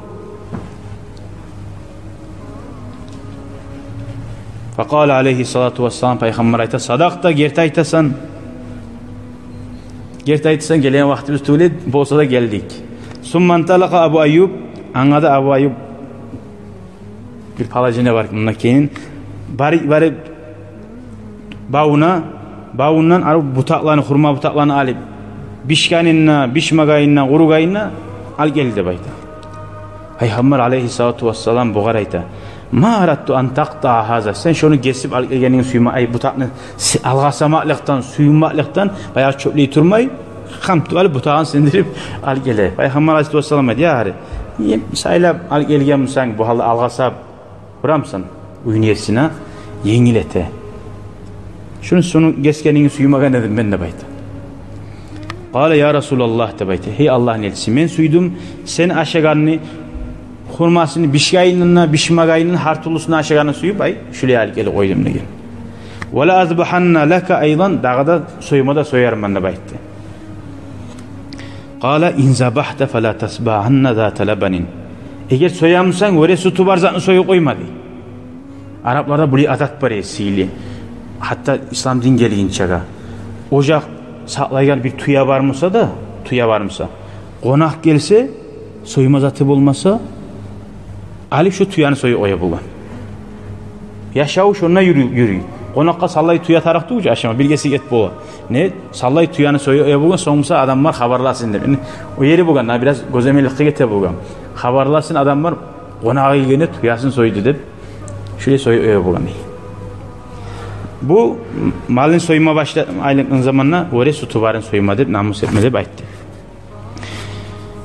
Факъала алайгьиссалату вассалам, пайхаммар айта: «Садакъта, герти айтасан. Герти айтасан, гелеген вакътибиз тюгюл эди, болса да гелдик». Сумма инталакъа Абу Айюб, анга да Абу Айюб бир положение бар мунда, кейин барып, барып бавуна, бавундан алып бутакъланы, хурма бутакъланы алып, бишгенин де, бишмегенин де, къуругъанын да алып гелди деп айта. Пайхаммар алайгьиссалату вассалам бугъар айта: «Ма арадту ан такътаъа гьаза». Сен шону гесип алып гелгенинг сюймей, ай, бутакъны с-, алгъасамакълыкъдан, сюймекликден, баягъы чёплей турмай, къамтып алып, бутагъын сындырып алып геле. Пайхаммар алайгьиссалату вассалам айта: «Я гьари, сайлап алып гелген бусанг, бу гьалда алгъасап турамысан, уьйню есине енгил эте. Шуну, шуну гесгенинги сюймеген эдим мен», — деп айта. «Къала: я Расулаллагь, — деп айта, — гьей Аллагьны элчиси, мен сюйдюм сен ашагъанны, хурмасыны бишгенинен, бишмегенинен, гьар тюрлюсюн ашагъанны сюйюп, ай, шулай алып гелип къойдум», — деген. «Ва ла азбагьанна лака айдан, дагъы да сойма да соярман», — деп айтды. «Къала: ин забагьта фала тасбагьанна зата лабанин». Эгер соямусанг, вёре сютю бар затны союп къойма, дей. Арапларда булай адат бар эди, сыйлы. Гьатта ислам дин гелгинчеге. Ожакъ сакълайгъан бир тюе бармуса да, тюе бармуса, къонакъ гелсе, сойма заты болмаса, алып шо тюени союп къоя болгъан. Яшаву шонда юрюй, юрюй. Къонакъгъа саллай тюе тарыкъ тюгюл чю ашама, бир гесек эт бола. Не, саллай тюени союп къоя болгъан, сонг буса адамлар хабарласын деп. Энни о ери болгъан, бираз гёземелликге гете болгъан. Хабарласын адамлар, къонагъы гелгенде тюесин сойду деп, шулай союп къоя болгъан, дей. Бу малын сойма башлагъан заманда вёре сютю барын сойма деп, намус этме деп айтды.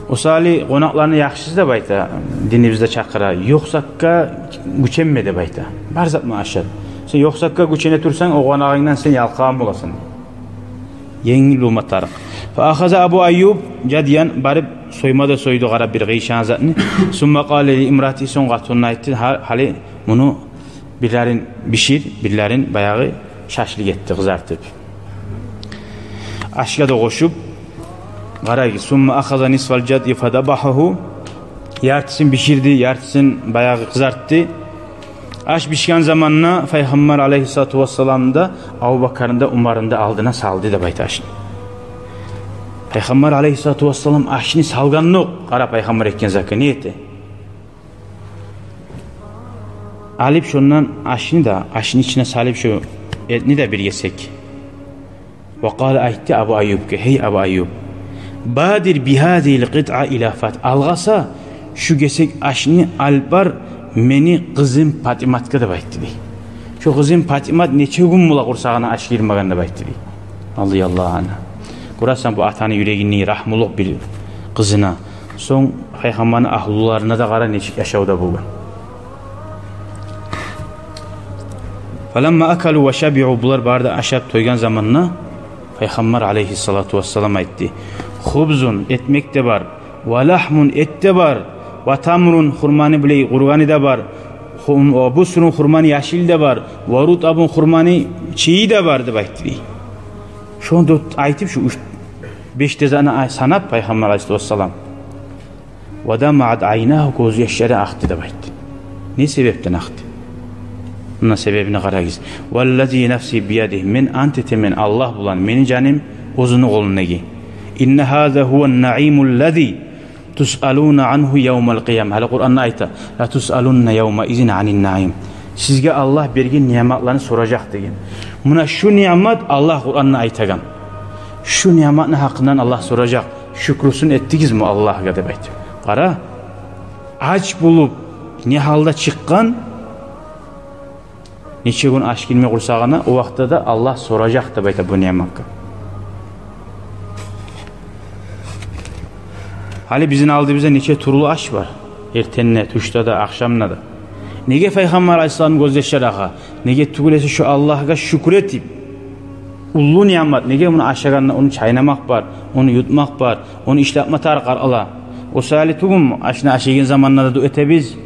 О саялы къонакъланы яхшысы деп айта, динибизде чакъыра, ёкъ затгъа гюченме деп айта. Бар затман ашат. Сен ёкъ затгъа гючене турсанг, о къонагъынгдан сен ялкъагъан боласан. Енгил болма тарыкъ. Фа ахаза Абу Айюб жадиян, барып сойма да сойду, къарап, бир къыйышагъан затны. Сумма къала ли имраати, сонг къатынына айтды: «Гьа-, гьали муну бирлерин бишир, бирлерин баягъы шашлык эт де къызартып, ашгъа да къошуп». Къарагъыз, сумма ахаза нисфал жадйи фазабагьагьу, яртысын биширди, яртысын баягъы къызартды. Аш бишген заманда Пайхаммар алайгьиссалату вассаламны да, Абубакарны да, Умарны да алдына салды деп айта ашны. Пайхаммар алайгьиссалату вассалам ашны салгъандокъ, къара, Пайхаммар этген затгъа не эте. Алып шондан ашны да, ашны ичине салып шо этни де бир гесек. Ва къала, айтды Абу Айюбгъа: «Гьей Абу Айюб, бадир би гьазигьил къитъа ила Фат-, алгъаса шу гесек ашны алып бар мени къызым Патиматгъа», — деп айтды, дей. Шо къызым Патимат нече гюн бола къурсагъына аш гирмеген деп айтды, дей. Радияллагьу ангьу. Гёресен, бу атаны юрегиндеги рагьмулукъ бир къызына. Сонг Пайхаммарны агьлюлерине де къара, нечик яшавда болгъан. Фаламма акалу ва шабиъу, булар бары да ашап тойгъан заманда Пайхаммар алайгьиссалату вассалам айтды: «Хубзун, экмек де бар, ва лагьмун, эт де бар, ва тамрун, хурманы булай къуругъаны да бар, хум-, ва бусрун, хурманы яшыл да бар, ва рутабун, хурманы чийи де бар», — деп айтды, дей. Шону да айтып, шу уьч, беш де затны ай-, санап Пайхаммар алайгьиссалату вассалам, «ва дамаат айнагьу», гёзьяшлары акъды деп айтды. Не себепден акъды? Муна себебине къарагъыз. «Валлази нафси биядигьи», мен ант этемен Аллагь булан, мени жаным оьзюню къолундагъы. «Инна гьаза гьуван наимуллази тусъалуна ангьу явмал къияма». Гьали Къуранда айта: «Ла тусъалунна явмаизин анин наим». Сизге Аллагь берген ниъматланы соражакъ деген. Муна шу ниъмат Аллагь Къуранда айтагъан. Шу ниъматны гьакъындан Аллагь соражакъ. Шюкрюсюн этдигизми Аллагьгъа деп айтып. Къара, ач болуп, не гьалда чыкъгъан, нече гюн аш гирмей къурсагъына, о вакътиде де Аллагь соражакъ деп айта бу ниъматгъа. Гьали бизин алдыбызда нече тюрлю аш бар. Эртенде, тюшде де, ахшамда да. Неге Пайхаммар алайгьиссалам гёзьяшлары акъа? Неге тюгюл эсе шо Аллагьгъа шюкюр этип, уллу ниъмат. Неге муну ашагъанда ону чайнамакъ бар, ону ютмакъ бар, ону ишлетме тарыкъ къаркъара. О саялы тюгюлмю, ашны ашайгъан заманда да дуа этебиз,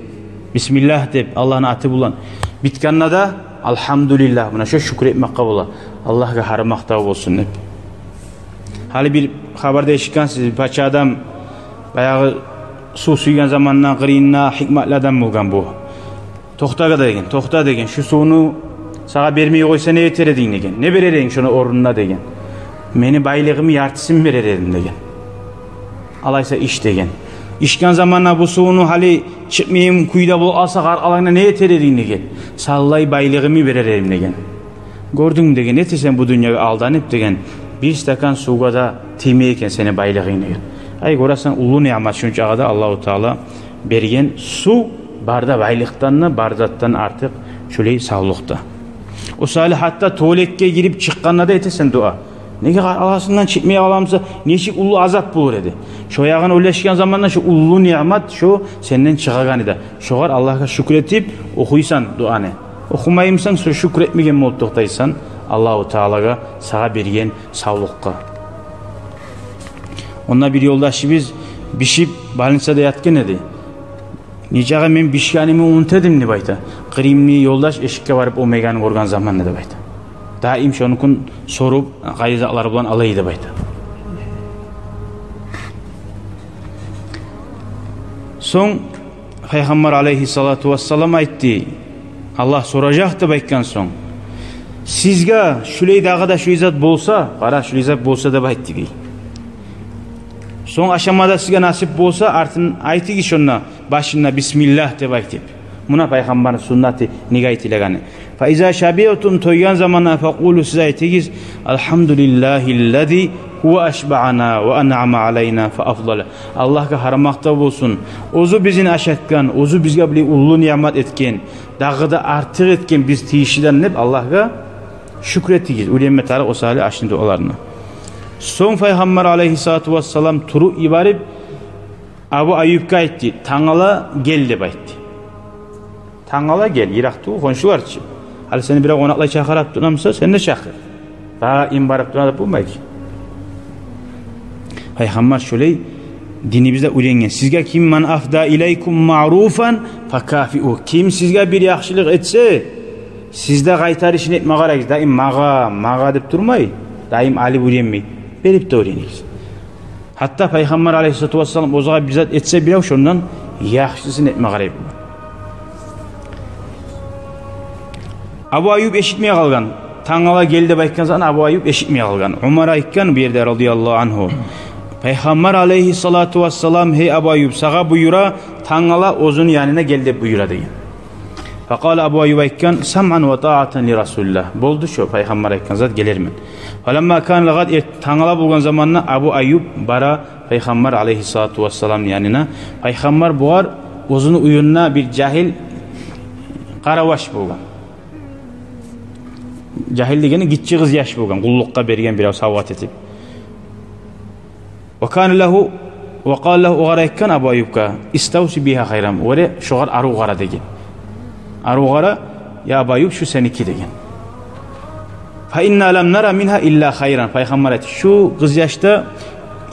бисмиллагь деп, Аллагьны аты булан. Битгенде де, алгьамдулиллагь, муна шо шюкюр этмекге бола. Аллагьгъа гьар макътав болсун деп. Гьали бир хабарда эшитгенсиз, пача адам баягъы сув сюйген заманда къырыйында гьикматлы адам болгъан бу. «Токъта, — деген, — токъта, — деген, — шу сувну сагъа бермей къойса, не этер эдинг?» — деген. «Не берер эдинг шону орнуна?» — деген. «Мени байлыгъымны яртысын берер эдим», — деген. «Алайса ич», — деген. «Ичген заманда бу сувну гьали чыкъмайгъан кюйде болуп къалса, къаркъарангда не этер эдинг?» — деген. «Саллай байлыгъымны берер эдим», — деген. «Гёрдюнгмю, — деген, — нетесен бу дюньягъа алданып, — деген, — бир стакан сувгъа да тиймей экен сени байлыгъынг», — деген. Ай, гёресен, уллу ниъмат шунчагъа да Аллагьу Таала берген сув. Бар да байлыкъдан да, бар затдан артыкъ шолай савлукъ да. О саялы гьатта туалетге гирип чыкъгъанда да этесен дуа. Неге, арасындан чыкъмай къаламыса, нечик уллу азап болур эди. Шо ягъын ойлашгъан заманда шо уллу ниъмат, шо сенден чыгъагъаны да. Шогъар Аллагьгъа шюкюр этип охуйсан дуаны. Охумаймысан, шо шюкюр этмеген болуп токътайсан Аллагьу Таалагъа сагъа берген савлукъгъа. Онда бир ёлдашыбыз бишип больницада ятгъан эди. Нечакъы мен бишгеними унут эдим деп айта. Къырымлы ёлдаш эшикге барып, о мегени гёрген заманда деп айта. Даим шонукун соруп, къайры затлар булан алай деп айта. Сонг Пайхаммар алейгьиссалату вассалам айтды, Аллагь соражакъ деп айтгъан сонг, сизге шулай дагъы да шулай зат болса, къара, шулай зат болса деп айтды дей. Сонг ашамада сизге насип болса, артын айтыгъыз шонда, башында бисмиллагь деп айтып. Муна Пайхаммарны суннаты, неге айтылагъаны. Фа иза шабиътум, тойгъан заманда, факъулу, сиз айтыгъыз, алгьамдулиллагьиллази гьува ашбаъана ва анъама алайна фа афдала. Аллагьгъа гьар макътав болсун, оьзю бизин ашатгъан, оьзю бизге булай уллу ниъмат этген, дагъы да артыкъ этген биз тийишлиден деп Аллагьгъа шюкюр этигиз. Уьйренме тарыкъ о саялы ашны дуаларына. Сонг Пайхаммар алейгьиссалату вассалам туруп йиберип, Абу Айюбгъа айтды, тангала гел деп айтды. Тангала гел, йыракъ тюгюл, хоншулар чы. Гьали сени бирев къонакълай чакъырып турмаса, сен де чакъыр. Даим барып тура да болмай чы. Пайхаммар шолай динибизде уьйренген. Сизге ким, ман афда илайкум маъруфан факафиугь. Ким сизге бир яхшылыкъ этсе, сиз де къайтарышын этме къарайгъыз. Даим магъа, магъа деп турмай, даим алып уьйренмей, берип де уьйренигиз. Гьатта Пайхаммар алейгьиссалату вассалам оьзюне бир зат этсе бирев, шондан яхшысын этме къарай. Абу Айюб эшитмей къалгъан. Тангала гел деп айтгъан затны Абу Айюб эшитмей къалгъан. Умар айтгъан бу ерде, радияллагьу ангьу, Пайхаммар алейгьиссалату вассалам, гьей Абу Айюб, сагъа буюра, тангала оьзюню янына гел деп буюра деген. Факъала, Абу Айюб айтгъан, самъан ва таатан ли Расулиллагь. Болду шо, Пайхаммар айтгъан зат, гелермен. Фаламма канал гъад, эрт-, тангала болгъан заманда Абу Айюб бара Пайхаммар алейгьиссалату вассаламны янына. Пайхаммар бугъар оьзюню уьюнде бир жагьил къарабаш болгъан. Жагьил дегени гиччи къызъяш болгъан, къуллукъгъа берген бирев савгъат этип. Ва кана лагьу, ва къала лагьу, огъар айтгъан Абу Айюбгъа, иставси бигьа хайран, оьре шогъар арив къара деген. Арив къара, я Абу Айюб, шу сеники деген. Фа инна лам нара мингьа илла хайран. Пайхаммар айтды, шу къызъяшда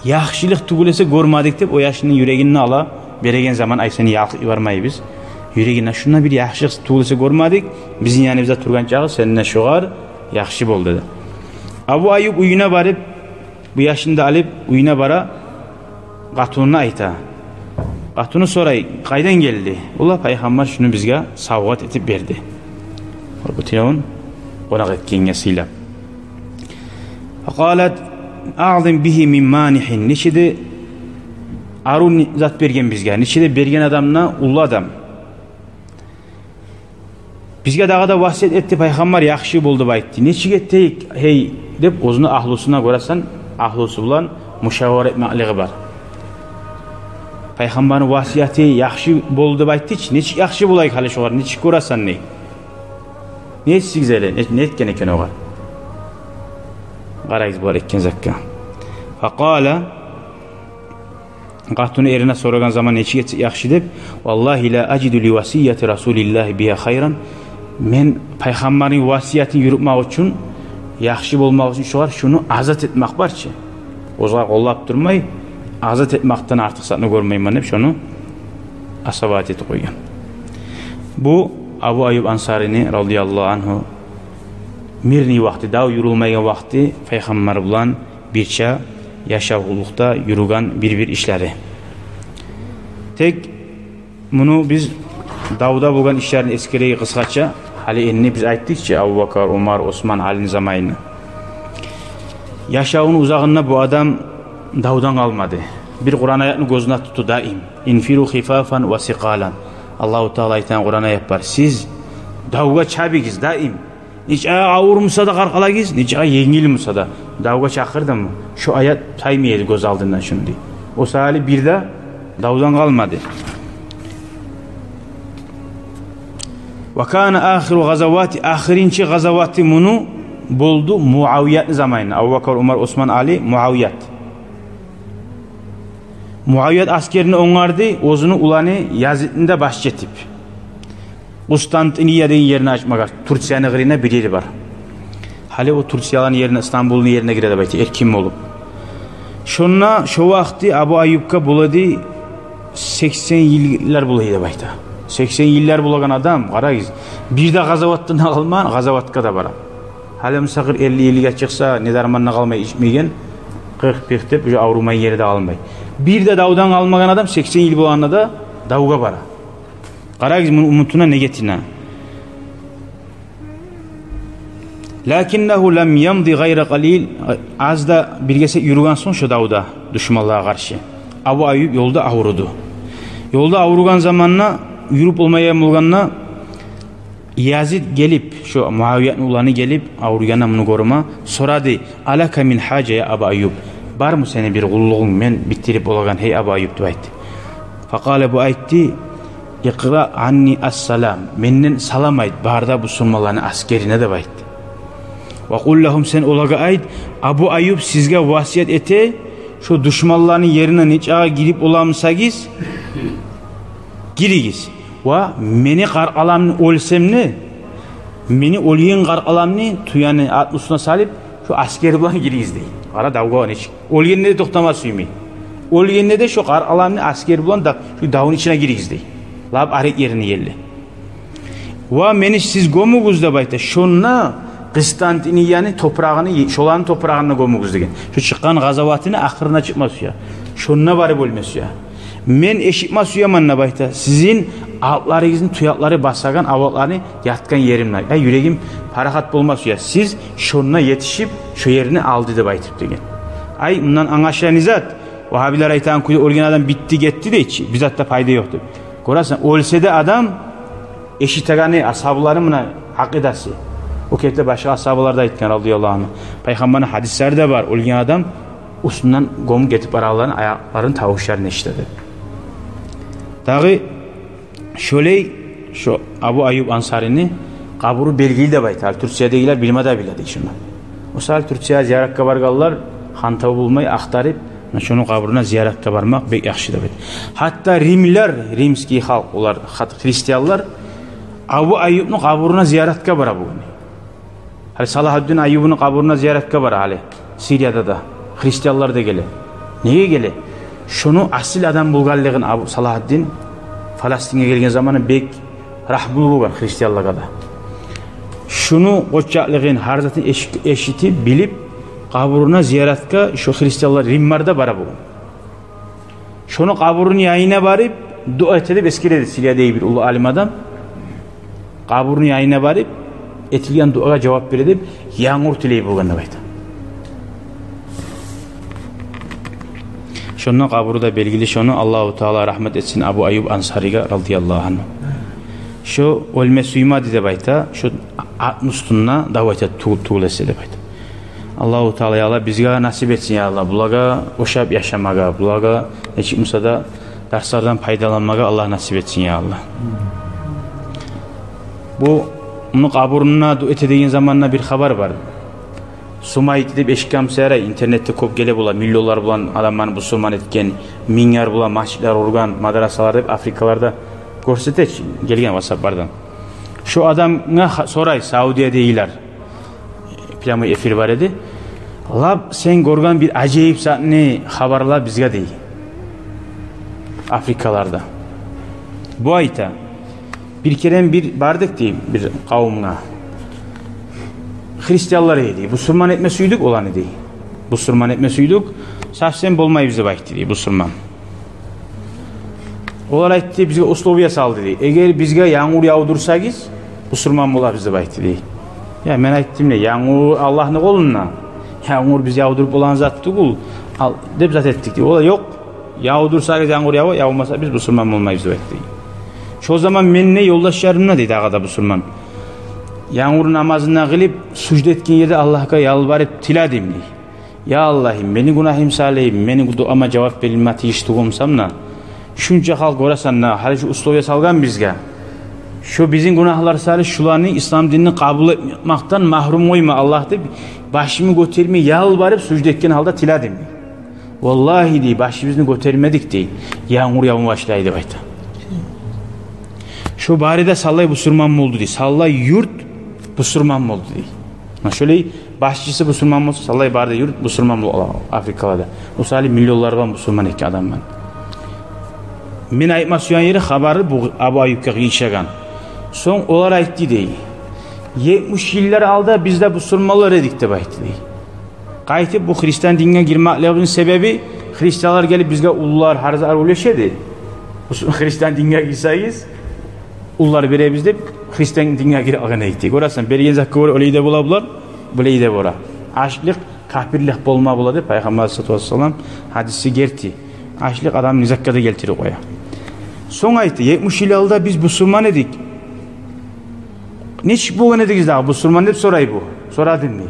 яхшылыкъ тюгюл эсе гёрмедик деп, о яшны юрегин ала береген заман, ай, сени ялкъып йибермейбиз. Юрегинде шунда бир яхшылыкъ тюгюл эсе гёрмедик, бизин яныбызда тургъан чагъы, сен де шогъар яхшы бол, деди. Абу Айюб уьюне барып, бу яшны да алып уьюне бара, къатынына айта. Къатыны сорай, къайдан гелди? Ола, Пайхаммар шуну бизге савгъат этип берди. Бютюнлевюн къонакъ этгенге сыйлап. Факъалат, аъзим бигьи мин манигьин. Нече де арив зат берген бизге, нече де берген адам да уллу адам. Бизге дагъы да васият этди Пайхаммар, яхшы бол деп айтды. Нечик этейик, гьей, деп, оьзюню агьлюсюне, гёресен, агьлюсю булан мушавара этмеклиги бар. Пайхаммарны васияты, яхшы бол деп айтды чы, нечик яхшы болайыкъ гьали шогъар, нечик гёресен, не? Не этсегиз эли, не, не этген экен огъар? Къарайгъыз булар этген затгъа. Факъала, къатыны эрине сорагъан заман, нечик этсе яхшы деп, валлагьи ла ажиду ли васияти Расулиллагьи бигьа хайран. Мен Пайхаммарны васиятын юрютмек учун, яхшы болмакъ учун шогъар, шуну азат этмек бар чы, оьзюне къоллап турмай, азат этмекден артыкъ затны гёрмеймен деп, шуну асабат этип къойгъан. Бу Абу Айюб Ансарини, радияллагьу ангьу, мирный вакъти, дав юрюлмейген вакъти Пайхаммар булан бирче яшавлукъда юрюген бир-бир ишлери. Тек муну биз давда болгъан ишлерин эсгерейик къысгъача. Гьали энни биз айтдыкъ чы, Абубакар, Умар, Осман, Алини заманына. Яшавуну узагъында бу адам давдан къалмады. Бир Къуран аятны гёзюне тутду даим. Инфиру хифафан ва сикъалан. Аллагьу Таала айтагъан Къуран аят бар. Сиз давгъа чабыгъыз даим. Нечакъы авур буса да къаркъалагъыз, нечакъы енгил буса да. Давгъа чакъырдымы? Шу аят таймай эди гёз алдындан шуну, дей. О саялы бир де давдан къалмады. Ва кана ахиру гъазавати, ахырынчы гъазаваты муну болду Муавиятны заманында. Абубакар, Умар, Осман, Али, Муавият. Муавият аскерин онгарды, оьзюню уланы Язитни де башчы этип, Къустантиния деген ерни ачмагъа, Турцияны къырыйына бир ери бар. Гьали о Турцияланы ерине, Стамбулну ерине гире деп айта, эркин болуп. Шонда шо вакъти Абу Айюбгъа бола эди сексен йыллар бола эди деп айта. Сексен йыллар болагъан адам, къарагъыз, бир де гъазаватдан къалмай, гъазаватгъа да бара. Гьали мисал, элли йылгъа чыкъса, не дармандан къалмай ичмейген, къыркъ-пыркъ деп, уже аврумайгъан ери де къалмай. Бир де давдан къалмагъан адам сексен йыл болагъанда да давгъа бара. Къарагъыз муну умутуна, негетине. Лакиннагьу лам ямди гъайра къалил, аз да бир гесек юрюген сонг шо давда душманлагъа къаршы, Абу Айюб ёлда авруду. Ёлда авругъан заманда, юрюп болмайгъан болгъанда, Язит гелип, шо Муавиятны уланы гелип, авругъанда муну гёрме, сорады: «Алака мин гьажа, я Аба Айюб? Бармы сени бир къуллугъунг, мен битдирип болагъан, гьей Абу Айюб?» — деп айтды. Факъала, бу айтды: «Икъра анни ас-салам, менден салам айт бары да бусурманланы аскерине», — деп айтды. «Ва къул лагьум, сен олагъа айт: Абу Айюб сизге васият эте, шо душманланы ерине нечакъы гирип боламысагъыз, гиригиз. Ва мени къаркъарамны, оьлсем де, мени оьлген къаркъарамны тюени атны уьстюне салып, шо аскер булан гиригиз», — дей. Къара, давгъа нечик. Оьлгенде де токътама сюймей. Оьлгенде де шо къаркъарамны аскер булан да, шо давну ичине гиригиз, дей. Лап арек ерине гелди. «Ва мени сиз гёмюгюз, — деп айта, — шонда Къустантинияны топурагъыны, шоланы топурагъында гёмюгюз», — деген. Шо чыкъгъан гъазаватыны ахырына чыкъма сюе. Шонда барып оьлме сюе. «Мен эшитме сюемен, — деп айта, — сизин атларыгъызны туякълары басагъан аватланы ятгъан еримде. Ай, юрегим парахат болма сюе. Сиз шонда етишип, шо ерни алды», — деп айтып деген. Ай, мундан англашылагъан зат, вагьабилер айтагъан кюйде, оьлген адам битди, гетди дейчи, бир зат да пайда ёкъ деп. Гёресен, оьлсе де адам эшитегени, асгьабаланы муна акъидасы. О кепде башгъа асгьабалар да айтгъан, радияллагьу ангьу. Пайхаммарны гьадислери де бар, оьлген адам уьстюнден гёмюп гетип барагъанланы аякъларыны тавушларын эшите деп. Дагъы шолай, шо Абу Айюб Ансарини къабуру белгили деп айта. Гьали Турциядагъылар билме де биле дей шуну. О саялы Турциягъа зияратгъа баргъанлар хантав болмай ахтарып, муна шону къабуруна зияратгъа бармакъ бек яхшы деп айта. Гьатта римлилер, римский халкъ, олар хат-, христианлар Абу Айюбну къабуруна зияратгъа бара бугюн. Гьали Салагьуддин Айюбну къабуруна зияратгъа бара гьали Сирияда да. Христианлар да геле. Неге геле? Шону асил адам болгъанлыгъын, Абу Салагьуддин Фаластинге гелген заманы бек рагьмулу болгъан христианлагъа да. Шону къоччакълыгъын, гьар затын эш-, эшитип, билип, къабуруна зияратгъа шо христианлар, римлилер де бара бугюн. Шону къабуруну янына барып дуа эте деп эсгереди Сириядагъы бир уллу алим адам. Къабуруну янына барып, этилген дуагъа жавап бере деп, янгур тилей болгъан деп айта. Шонда къабуру да белгили шону, Аллагьу Таала рагьмат этсин Абу Айюб Ансаригъа, радияллагьу ангьу. Шо оьлме сюймеди деп айта, шо атны уьстюнде дав айта, тюгюл, тюгюл эсе деп айта. Аллагьу Таала, я Аллагь, бизге насип этсин, я Аллагь, булагъа ошап яшамагъа, булагъа нечик буса да дарслардан пайдаланмагъа Аллагь насип этсин, я Аллагь. Бу, муну къабуруна дуа эте деген заманда бир хабар бар. Сумайти деп эшитгенмисиз, ярай, интернетде кёп геле бола, миллионлар булан адамланы бусурман этген, минглер булан межитлер къургъан, мадрасалар деп Африкаларда гёрсете чи, гелген ватсаплардан. Шо адамгъа ха-, сорай Саудиядагъылар. Прямой эфир бар эди. Лап сен гёрген бир ажайып затны хабарла бизге, дей. Африкаларда. Бу айта: бир керен бир бардыкъ, дей, бир къавумгъа. Христианлар эди. Бусурман этме сюйдюк оланы, дей. Бусурман этме сюйдюк. Совсем болмайбыз деп айтды, дей, бусурман. Олар айтды, бизге условия салды, дей. Эгер бизге янгур явдурсагъыз, бусурман болабыз деп айтды, дей. Я, мен айтдым, не, янгур Аллагьны къолунда. Янгур биз явдуруп болагъан зат тюгюл. Ал, деп зат этдик, дей. Олар, ёкъ, явдурсагъыз янгур ява, явмаса биз бусурман болмайбыз деп айтды. Шо заман мен де, ёлдашларым да, дей, дагъы да бусурман, янгур намазын да къылып, сужда этген ерде Аллагьгъа ялбарып тиледим, дей. Я Аллагьым, мени гюнагьым саялы, мени дуама жавап берилме тийишли тюгюл бусам да, шунча халкъ, гёресен де, гьали шу условия салгъан бизге. Шо бизин гюнагьлар саялы шуланы, ислам динни къабул этмекден магьрюм къойма, Аллагь, деп, башымны гётермей, ялбарып, сужда этген гьалда тиледим. Валлагьи, дей, башыбызны гётермедик, дей, янгур явма башлай, деп айта. Шо бары да савлай бусурман болду, дей, савлай юрт бусурман болду, дей. Муна шолай башчысы бусурман болса, савлай бары да юрт бусурман болду Африкаларда. О саялы миллионлар бар бусурман этген адамлар. Мен айтма сюеген ери, хабары бу Абу Аюпгъа къыйышагъан. Сонг олар айтды, дей, етмиш йыллар алда биз де бусурманлар эдик, деп айтды, дей. Къайтып бу христиан динге гирмеклигибизни себеби, христианлар гелип бизге уллар, гьар зат уьлешеди. Бу христиан динге гирсегиз, уллар беребиз деп, христиан динге гирип алгъан эдик, дей. Гёресен, берген затгъа гёре олай да бола булар, булай да бола. Ачлыкъ капирлик болма бола деп Пайхаммар алайгьиссалату вассалам гьадиси герти. Ачлыкъ адамны не затгъа да гелтирип къоя. Сонг айтды, етмиш йыл алда биз бусурман эдик. Нечик болгъан эдигиз дагъы бусурман, деп сорай бу. Сорадым, дей.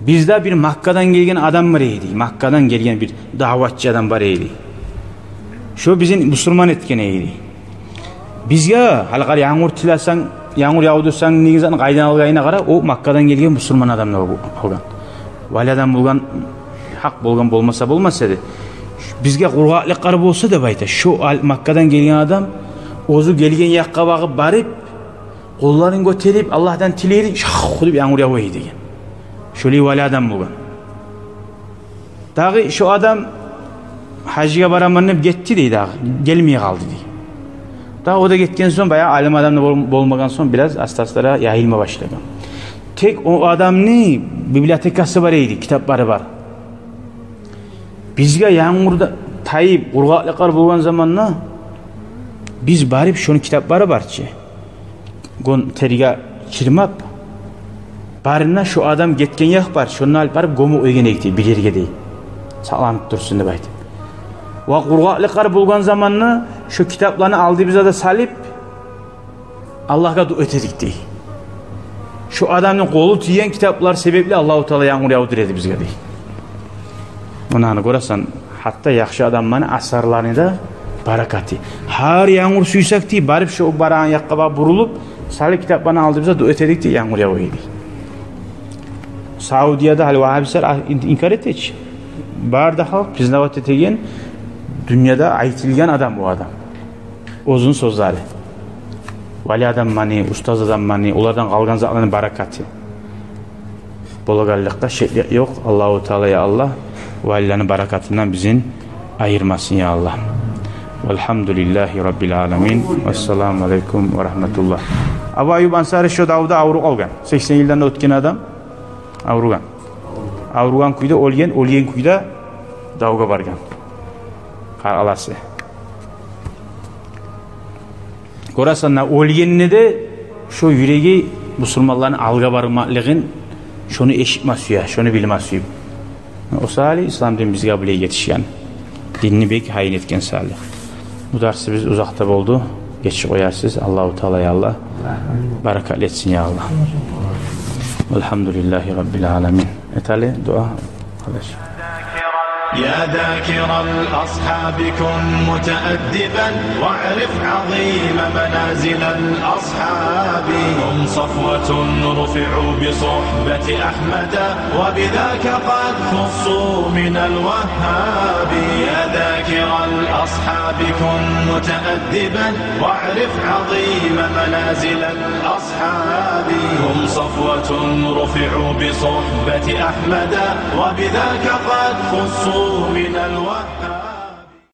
Бизде бир Маккадан гелген адам бар эди, дей. Маккадан гелген бир даъватчы адам бар эди, дей. Шо бизин бусурман этген эди, дей. Бизге, гьали къара, янгур тилесенг, янгур явдурсанг, неге затны къайдан алгъанына къара, о Маккадан гелген бусурман адамдан алгъан. Вали адам болгъан, гьакъ болгъан болмаса болмас эди. Бизге къургъакълыкълар болса, деп айта, шо ал-, Маккадан гелген адам оьзю гелген якъгъа багъып барып, къолларын гётерип, Аллагьдан тилей эди, шах деп янгур ява эди деген. Шолай вали адам болгъан. Дагъы шо адам гьажгъа бараман деп гетди, дей, дагъы гелмей къалды, дей. Дагъы о да гетген сонг, баягъы алим адам да бол-, болмагъан сонг, бираз аста-астара яйылма башлагъан. Тек о адамны библиотекасы бар эди, китаплары бар. Бизге янгур да тайып, къургъакълыкълар болгъан заманда биз барып, шону китаплары бар чы, гён терге чырмап, барына шо адам гетген якъ бар, шонда алып барып гёмюп къойгъан эдик, дей, бир ерге, дей, сакъланып турсун деп айтып. Ва къургъакълыкълар болгъан заманда шо китапланы алдыбызгъа да салып, Аллагьгъа дуа этедик, дей. Шо адамны къолу тийген китаплар себепли Аллагьу Таала янгур явдура эди бизге, дей. Мунаны гёресен, гьатта яхшы адамланы асарларыны да баракаты. Гьар янгур сюйсек, дей, барып шо барагъан якъгъа багъып бурулуп, салып китапланы алдыбызгъа, дуа этедик, дей, янгур ява эди. Саудияда гьали вагьабистлер а-, ин-, инкар эте чи. Бары да халкъ признавать этеген, дюньяда айтылгъан адам о адам. Оьзюню сёзлери. Вали адамланы, устаз адамланы, олардан къалгъан затланы баракаты. Болагъанлыкъгъа шеклик ёкъ. Аллагьу Таала, я Аллагь, валилени баракатындан бизин айырмасын, я Аллагь. Валгьамдулиллагьи раббил аламин. Вассаламу алейкум ва рагьматуллагь. Абу Аюб Ансари шо давда авруп къалгъан. Сексен йылдан да оьтген адам авругъан. Авругъан кюйде оьлген, оьлген кюйде давгъа баргъан. Къаркъарасы. Гёресен, оьлгенде де шо юреги бусурманланы алгъа бармакълыгъын, шону эшитме сюе, шону билме сююп. О саялы ислам дин бизге булай етишген. Динни бек гьайын этген саялы. Бу дарсыбыз узакъ да болду. Гечип къоярсыз. Аллагьу Таала, я Аллагь, баракатлы этсин, я Аллагь. Валгьамдулиллагьи раббил аламин. Этели дуа, къардаш. يا ذاكر الأصحاب كن متأدبا واعرف عظيم منازل الأصحاب. هم صفوة رفعوا بصحبة أحمد وبذاك قد خصوا من الوهاب. يا ذاكر الأصحاب كن متأدبا واعرف عظيم منازل الأصحاب. هم صفوة رفعوا بصحبة أحمد وبذاك قد خصوا من الوهاب.